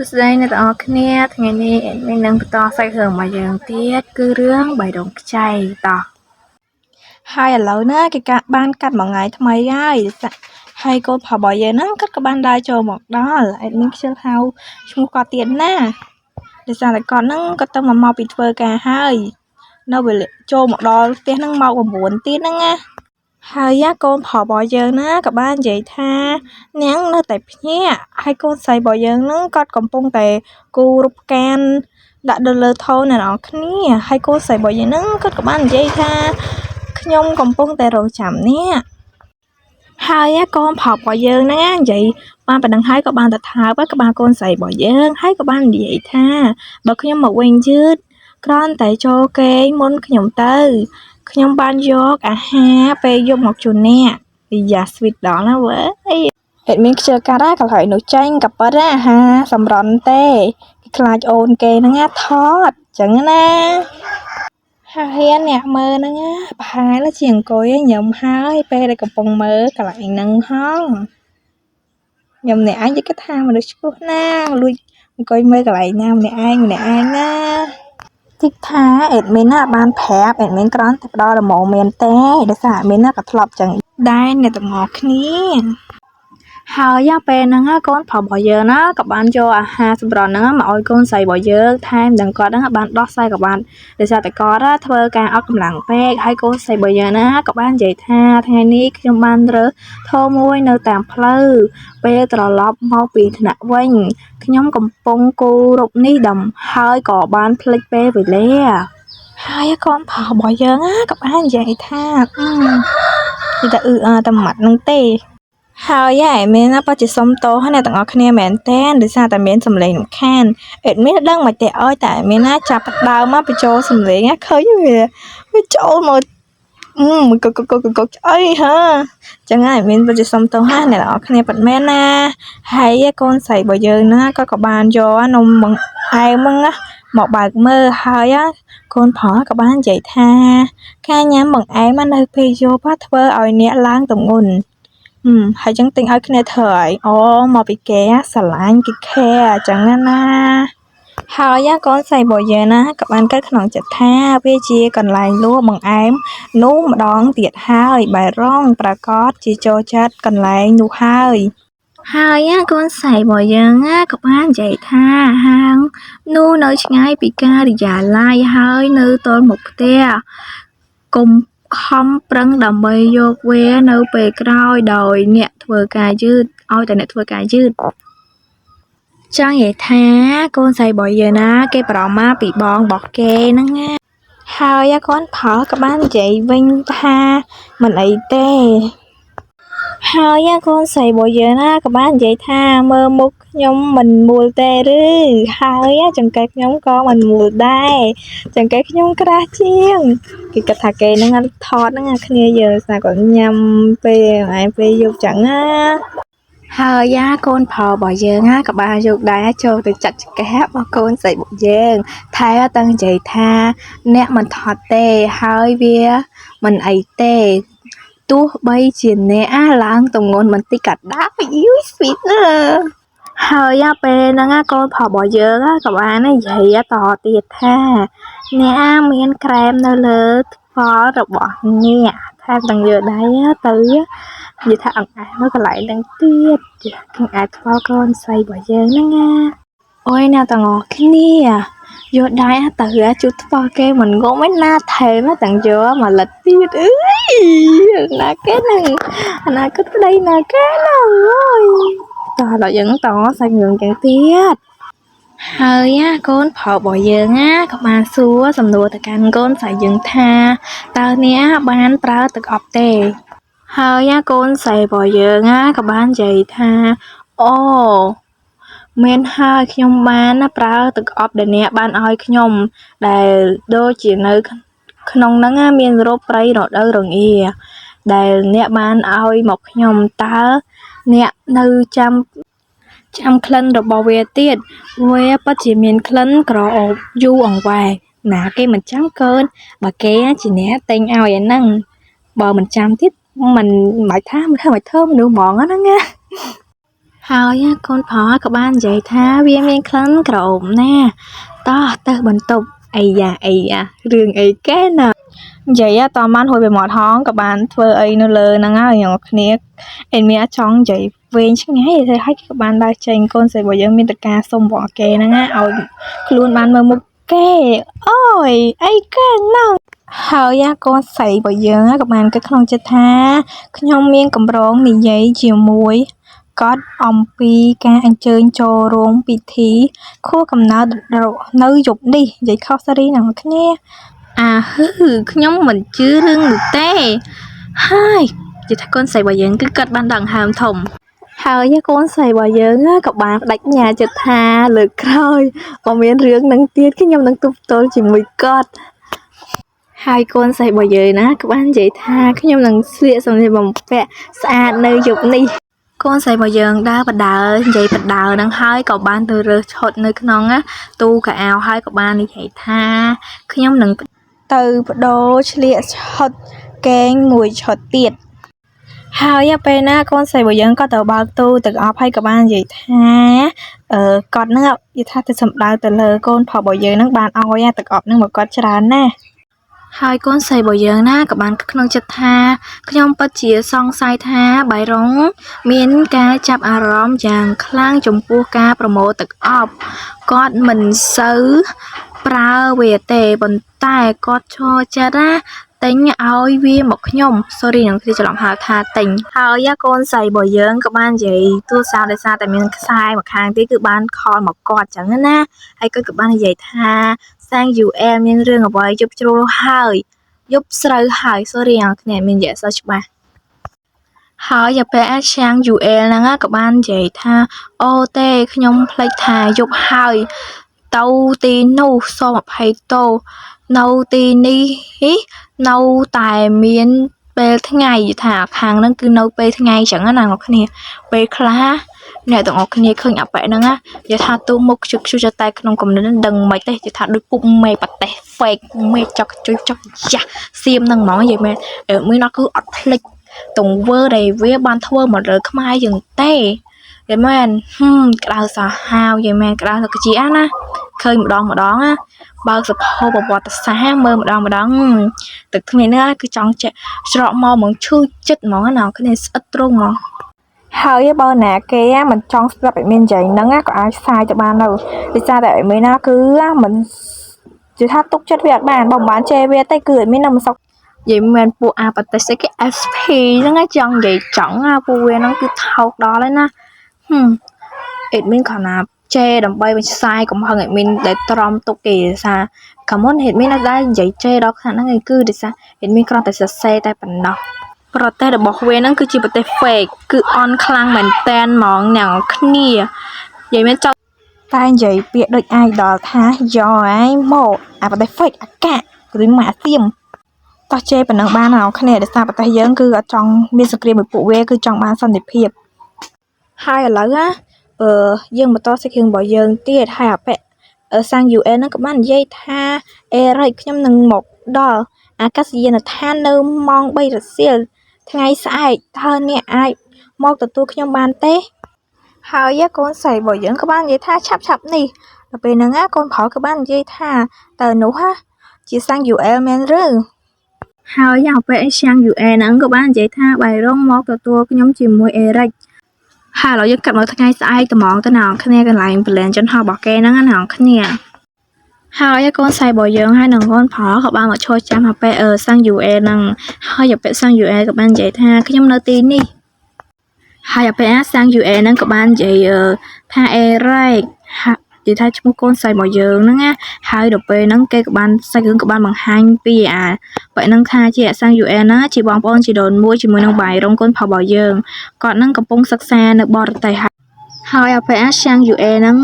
សួស្តីអ្នកទាំងអស់គ្នាថ្ងៃនេះ admin នឹងបន្តសាច់រឿងរបស់យើងទៀតគឺរឿងបេះដូងខ្ចីតោះហើយឥឡូវណាគេកាបានកាត់មួយថ្ងៃថ្មីហើយហើយកូនប្រុសរបស់យើងហ្នឹងគាត់ក៏បានដើរចូលមកដល់ admin ខ្ជិលហៅឈ្មោះគាត់ទៀតណាដោយសារតែគាត់ហ្នឹងគាត់ទៅមកពីធ្វើការហើយនៅវេលាចូលមកដល់ផ្ទះហ្នឹងម៉ោង9ទៀតហ្នឹងណាហើយកូនប្រុសរបស់យើងណាក៏បាននិយាយថានាងនៅតែភ្ញាក់ហើយកូនស្រីរបស់យើងហ្នឹងគាត់កំពុងតែគូររូបផ្កាដាក់នៅលើថូអ្នកនរគ្នាហើយកូនស្រីរបស់យើងហ្នឹងគាត់ក៏បាននិយាយថាខ្ញុំកំពុងតែរងចាំអ្នកហើយកូនប្រុសរបស់យើងហ្នឹងនិយាយបានប៉ុណ្ណឹងហើយក៏បានទៅថើបក្បាលកូនស្រីរបស់យើងហើយក៏បាននិយាយថាបើខ្ញុំមកវិញយឺតគ្រាន់តែចូលគេងមុនខ្ញុំទៅខ្ញុំបានយកអាហារពេលយប់មកជូនអ្នកអាយ៉ា sweet ដល់ណាវើយ admin ខ្ជិលកាត់ណាកន្លែងនោះចេញក៏ពិតអាហារសម្រន់ទេគេខ្លាចអូនគេហ្នឹងណាថតចឹងណាហើយអ្នកមើលហ្នឹងណាប្រហែលជាអង្គុយញ៉ាំហើយពេលដែលកំពុងមើលកន្លែងហ្នឹងហងខ្ញុំអ្នកឯងគេថាមនុស្សឈ្លោះណាលួចអង្គុយមើលកន្លែងណាម្នាក់ឯងម្នាក់ឯងណាតិចថា admin ណាបានប្រាប់ admin គ្រាន់តែផ្ដល់ដំណងមានទេដោយសារ admin ណាក៏ធ្លាប់ចឹងដែរអ្នកទាំងអស់គ្នាហើយពេលហ្នឹងកូនប្រុសរបស់យើងណាក៏បានយកអាហារសម្រន់ហ្នឹងមកឲ្យកូនស្រីរបស់យើងថែមទាំងគាត់ហ្នឹងបានដោះខ្សែក្រវ៉ាត់ដោយសារតែគាត់ធ្វើការអត់កម្លាំងពេកហើយកូនស្រីរបស់យើងណាក៏បាននិយាយថាថ្ងៃនេះខ្ញុំបានរើសថោមួយនៅតាមផ្លូវពេលត្រឡប់មកពីថ្នាក់វិញខ្ញុំកំពុងគូររូបនេះដំហើយក៏បានភ្លេចពេលវេលាហើយកូនប្រុសរបស់យើងណាក៏បាននិយាយថាអឺនិយាយថាអឺអាតែម៉ាត់ហ្នឹងទេហើយ admin ណាពិតជាសុំទោសអ្នកទាំងអស់គ្នាមែនតើដោយសារតែមានសំឡេងរំខាន admin ដឹងមិនទេអើយតែ admin ណាចាប់ផ្ដើមមកបញ្ចូលសំឡេងណាឃើញវាវាចូលមកអឺកកកកកឆ្អីហាចឹងហើយ admin ពិតជាសុំទោសណាអ្នកទាំងអស់គ្នាពិតមែនណាហើយកូនស្រីរបស់យើងណាក៏ក៏បានយកនំបង្អែមហ្នឹងណាមកបើកមើលហើយកូនប្រុសក៏បាននិយាយថាការញ៉ាំបង្អែមនៅពេលយប់ធ្វើឲ្យអ្នកឡើងទម្ងន់ហើយចឹងទិញឲ្យគ្នាធ្វើហើយអូមកពីគេស្រឡាញ់គេ care អញ្ចឹងណាហើយកូនស្រីរបស់យើងណាក៏បានគិតក្នុងចិត្តថាវាជាកន្លែងលក់បង្អែមនោះម្ដងទៀតហើយបែរងប្រាកដជាចូលចិត្តកន្លែងនោះហើយហើយកូនស្រីរបស់យើងណាក៏បាននិយាយថាហាងនោះនៅឆ្ងាយពីការិយាល័យហើយនៅទល់មុខផ្ទះកុំខំប្រឹងដើម្បីយកវានៅពេលក្រោយដោយអ្នកធ្វើការយឺតឲ្យតែអ្នកធ្វើការយឺតចង់និយាយថាកូនស្រីរបស់យើងណាគេបារម្ភមកពីបងរបស់គេហ្នឹងណាហើយកូនប្រុសក៏បាននិយាយវិញថាមិនអីទេហើយកូនស្រីរបស់យើងណាក៏បាននិយាយថាមើលមុខខ្ញុំមិនមូលទេឬហើយចង្កេះខ្ញុំក៏មិនមូលដែរចង្កេះខ្ញុំក្រាស់ជាងគេគិតថាគេហ្នឹងថតហ្នឹងគ្នាយើងស្នាគាត់ញ៉ាំពេលឯងពេលយប់ចឹងណាហើយយ៉ាកូនប្រុសរបស់យើងណាក៏បានយកដែរចូលទៅចាត់ចង្កេះរបស់កូនស្រីរបស់យើងថែតាំងនិយាយថាអ្នកមិនថត់ទេហើយវាមិនអីទេទោះបីជាអ្នកឡើងទម្ងន់បន្តិចក៏ដោយយូ sweet ណាស់ហើយពេលហ្នឹងកូនប្រុសរបស់យើងក៏បាននិយាយតទៀតថាអ្នកមានក្រែមនៅលើថ្ពាល់របស់អ្នកថែមទាំងយកដៃទៅនិយាយថាអង្អែលនៅកន្លែងហ្នឹងទៀតអង្អែលថ្ពាល់កូនស្រីរបស់យើងហ្នឹងណាអូយអ្នកទាំងអស់គ្នាយកដៃទៅជូតថ្ពាល់គេមិនងំឯណាថែមទាំងយកមកលិតទៀតអើយណាគេហ្នឹងអនាគតប្តីណាគេហ្នឹងអើយតោះដល់យើងតសាច់រឿងចឹងទៀតហើយកូនប្រុសរបស់យើងណាក៏បានសួរសំណួរទៅកាន់កូនស្រីយើងថាតើអ្នកបានប្រើទឹកអប់ទេហើយកូនស្រីរបស់យើងណាក៏បាននិយាយថាអូមែនហើយខ្ញុំបានប្រើទឹកអប់ដែលអ្នកបានឲ្យខ្ញុំដែលដូចជានៅក្នុងហ្នឹងមានរូបព្រៃរដូវរងាដែលអ្នកបានឲ្យមកខ្ញុំតើអ្នកនៅចាំចាំក្លិនរបស់វាទៀតវាពិតជាមានក្លិនក្រអូបយូរអង្វែងណាគេមិនចាំកើនបើគេជាអ្នកទិញឲ្យអាហ្នឹងបើមិនចាំទៀតមិនបាច់ថាមិនធ្វើមិនធ្វើមនុស្សហ្មងហ្នឹងណា ហើយកូនប្រុសក៏បាននិយាយថាវាមានក្លិនក្រអូបណាស់តោះទៅបន្ទប់អីយ៉ាអីយ៉ារឿងអីគេណានិយាយតបានហួយពីមាត់ហងក៏បានធ្វើអីនៅលើហ្នឹងហើយអ្នកគ្នាអេមានចង់និយាយវែងឆ្ងាយទេហើយក៏បានដើរចេញកូនស្រីរបស់យើងមានតការសុំរបស់គេហ្នឹងណាឲ្យខ្លួនបានមើលមុខគេអូយអីគេហ្នឹងហើយកូនស្រីរបស់យើងក៏បានគិតក្នុងចិត្តថាខ្ញុំមានកម្រងនិយាយជាមួយគាត់អំពីការអញ្ជើញចូលរួមពិធីខួបកំណើតនៅយប់នេះនិយាយខុស sorry អ្នកគ្នាអាហឺខ្ញុំមិនជឿរឿងនោះទេហើយនិយាយថាកូនស្រីរបស់យើងគឺគាត់បានដង្ហើមធំហើយកូនស្រីរបស់យើងក៏បានបដិញ្ញាចិត្តថាលើកក្រោយបើមានរឿងនឹងទៀតខ្ញុំនឹងទប់ទល់ជាមួយគាត់ហើយកូនស្រីរបស់យើងណាក៏បាននិយាយថាខ្ញុំនឹងស្លៀកសម្លៀកបំពាក់ស្អាតនៅយប់នេះកូនស្រីរបស់យើងដើរបដើនិយាយបដើនឹងហើយក៏បានទៅរើសឈុតនៅក្នុងទូខោអាវហើយក៏បាននិយាយថាខ្ញុំនឹងទៅបដូរឆ្លៀកឈុតកេងមួយឈុតទៀតហើយពេលណាកូនស្រីរបស់យើងក៏ទៅបើកទូទឹកអប់ហើយក៏បាននិយាយថាអឺគាត់នឹងនិយាយថាទៅសម្ដៅទៅលើកូនប្រុសរបស់យើងនឹងបានឲ្យទឹកអប់នឹងមកគាត់ច្រើនណាស់ហើយកូនស្រីរបស់យើងណាក៏បានក្នុងចិត្តថាខ្ញុំពិតជាសង្ស័យថាបៃរុងមានការចាប់អារម្មណ៍យ៉ាងខ្លាំងចំពោះការប្រមូលទឹកអប់គាត់មិនសូវប្រើវាទេប៉ុន្តែគាត់ឈរចិត្តណាទិញឲ្យវាមកខ្ញុំ sorry នឹងគឺច្រឡំហៅថាទិញហើយកូនស្រីរបស់យើងក៏បាននិយាយទូរស័ព្ទដោយសារតែមានខ្សែម្ខាងទៀតគឺបាន call មកគាត់ចឹងណាហើយគាត់ក៏បាននិយាយថាសាង UL មានរឿងអ្វីយប់ជ្រុលហើយយប់ស្រូវហើយ sorry អ្នកគ្នាមាននិយាយអត់សូវច្បាស់ហើយអាពេលអាឆាង UL ហ្នឹងក៏បាននិយាយថាអូទេខ្ញុំភ្លេចថាយប់ហើយទៅទីនោះសូមអភ័យទោសនៅទីនេះនៅតែមានពេលថ្ងៃថាខាងហ្នឹងគឺនៅពេលថ្ងៃចឹងណាអ្នកគ្នាពេលខ្លះអ្នកទាំងអស់គ្នាឃើញអាប៉ែហ្នឹងណានិយាយថាទូមុខជឹកជុចតែក្នុងគំនិតដឹងមិនទេនិយាយថាដូចពុកមេប្រទេស fake មេចុកចុយចុកយ៉ាស់សៀមហ្នឹងហ្មងនិយាយមែនមួយនោះគឺអត់ភ្លេចទង្វើដែលវាបានធ្វើមកលើខ្មែរយើងទេនិយាយមែនហឹមក្តៅសាហាវនិយាយមែនក្តៅទៅជាណាឃើញម្ដងម្ដងណាបើកសភៅប្រវត្តិសាស្ត្រមើលម្ដងម្ដងទឹកភ្នែកនេះគឺចង់ចេះច្រកមកហ្មងឈឺចិត្តហ្មងណាគ្នាស្អិតទ្រង់ហ្មងហើយបើណាគេមិនចង់ស្ដាប់ឲ្យមាននិយាយហ្នឹងក៏អាចផ្សាយទៅបានទៅដោយសារតែឲ្យមានណាគឺមិននិយាយថាទុកចិត្តវាអត់បានបើមិនបានជេរវាទេគឺឲ្យមាននៅមិនសុខនិយាយមែនពួកអាប្រទេសគេ SP ហ្នឹងចង់និយាយចង់អាពួកវាហ្នឹងគឺថោកដល់ហើយណាហឹមអេដមីនគ្រាន់ណាជេរដើម្បីបញ្ផ្សាយកំហឹងអេដមីនដែលទ្រាំទុកគេថាកាលមុនអេដមីនអត់ដែលនិយាយជេរដល់ខ្នាតហ្នឹងឯងគឺដោយសារអេដមីនគ្រាន់តែសរសេរតែប៉ុណ្ណោះប្រទេសរបស់វាហ្នឹងគឺជាប្រទេស fake គឺអន់ខ្លាំងមែនតែនហ្មងអ្នកគ្នានិយាយមែនចង់តែនិយាយពាក្យដូច idol ថាយកឯងមកអាប្រទេស fake អាកាគឺម៉ាក់សៀមតោះជេរប៉ុណ្ណឹងបានអ្នកគ្នាដោយសារប្រទេសយើងគឺអត់ចង់មានសង្គ្រាមមួយពួកវាគឺចង់បានសន្តិភាពហើយឥឡូវណាអឺយើងបន្តសាច់រឿងរបស់យើងទៀតហើយអាប៉ែសាំង UN ហ្នឹងក៏បាននិយាយថាអេរិចខ្ញុំនឹងមកដល់អាកាសយានដ្ឋាននៅម៉ោង3រសៀលថ្ងៃស្អែកតើអ្នកអាចមកទទួលខ្ញុំបានទេហើយកូនស្រីរបស់យើងក៏បាននិយាយថាឆាប់ឆាប់នេះដល់ពេលហ្នឹងកូនប្រុសក៏បាននិយាយថាតើនោះជាសាំង UL មែនឬហើយយ៉ាងពេលសាំង UL ហ្នឹងក៏បាននិយាយថាបាយរងមកទទួលខ្ញុំជាមួយអេរិចហើយឥឡូវយើងកាត់មកថ្ងៃស្អែកត្មងទៅណាគ្នាកន្លែងប្រឡែនចិនហោះរបស់គេហ្នឹងណាគ្នាហើយកូនស្រីរបស់យើងហើយនឹងកូនប្រុសក៏បានមកឈរចាំអាពេលអឺសាំង UA ហ្នឹងហើយអាពេលសាំង UA ក៏បាននិយាយថាខ្ញុំនៅទីនេះហើយអាពេលសាំង UA ហ្នឹងក៏បាននិយាយថាអេរ៉េកហានិយាយថាឈ្មោះកូនស្រីរបស់យើងហ្នឹងណាហើយដល់ពេលហ្នឹងគេក៏បានសាច់រឿងក៏បានបង្ហាញពីអាបែបហ្នឹងថាជាអាសាំង UN ណាជាបងប្អូនជីដូនមួយជាមួយនឹងបាយរងកូនប្រុសរបស់យើងគាត់ហ្នឹងកំពុងសិក្សានៅបរទេសហើយអាពេលអាសាំង UA ហ្នឹង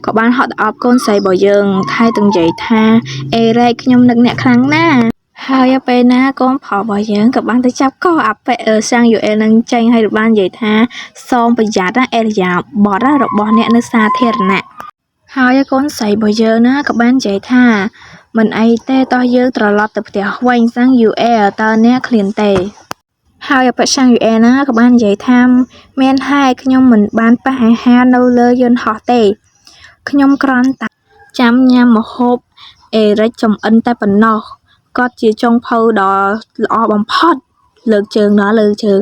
ក៏បានហត់អបកូនស្រីរបស់យើងថែទាំងនិយាយថាអេរ៉េខ្ញុំនឹកអ្នកខ្លាំងណាស់ហើយពេលណាកូនប្រុសរបស់យើងក៏បានទៅចាប់កអាប៉ែសាំង UL នឹងចេញហើយបាននិយាយថាសូមប្រយ័ត្នអេរិយាបថរបស់អ្នកនៅសាធារណៈហើយកូនស្រីរបស់យើងណាក៏បាននិយាយថាមិនអីទេតោះយើងត្រឡប់ទៅផ្ទះវិញសាំង UL តើអ្នកឃ្លានទេ ហើយអបឆាំងយូអែណាក៏បាននិយាយថាមែនហើយខ្ញុំមិនបានប៉ះអាហារនៅលើយន្តហោះទេខ្ញុំគ្រាន់តែចាំញ៉ាំម្ហូបអេរិចចំអិនតែប៉ុណ្ណោះគាត់ជាចុងភៅដ៏ល្អបំផុតលើកជើងដល់លើកជើង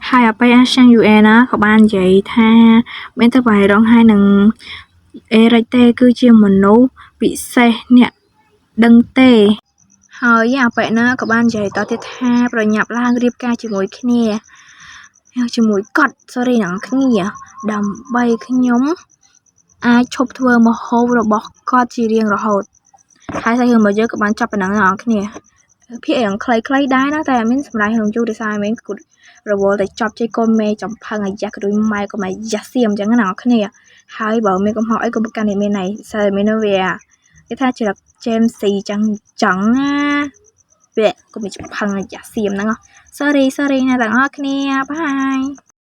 ហើយអបអាឆាំងយូអែណាក៏បាននិយាយថាមានតែបាយរងហើយនឹងអេរិចទេគឺជាមនុស្សពិសេសអ្នកដឹងទេហើយអាប៉ែណាក៏បាននិយាយតទៀតថាប្រញាប់ឡើងរៀបការជាមួយគ្នាជាមួយគាត់ sorry អ្នកគ្នាដើម្បីខ្ញុំអាចឈប់ធ្វើម្ហូបរបស់គាត់ជារៀងរហូតហើយសាច់រឿងរបស់យើងក៏បានចប់ប៉ុណ្ណឹងអ្នកគ្នាភាគរៀងខ្លីៗដែរណាតែអត់មានសម្រាប់រឿងយូរដោយសារមិនគូរវល់តែចប់ជ័យកូនមេចំផឹងអាយ៉ាក៏ដូចម៉ែក៏ម៉ែយ៉ាសៀមអញ្ចឹងណាអ្នកគ្នាហើយបើមានកំហុសអីកុំប្រកាន់នេះមានន័យសើមានវាគេថាចរិត James C ចឹងចឹងណាវាកុំមានចំផឹងអាយ៉ាសៀមហ្នឹង Sorry, sorry អ្នកទាំងអស់គ្នាបាយ។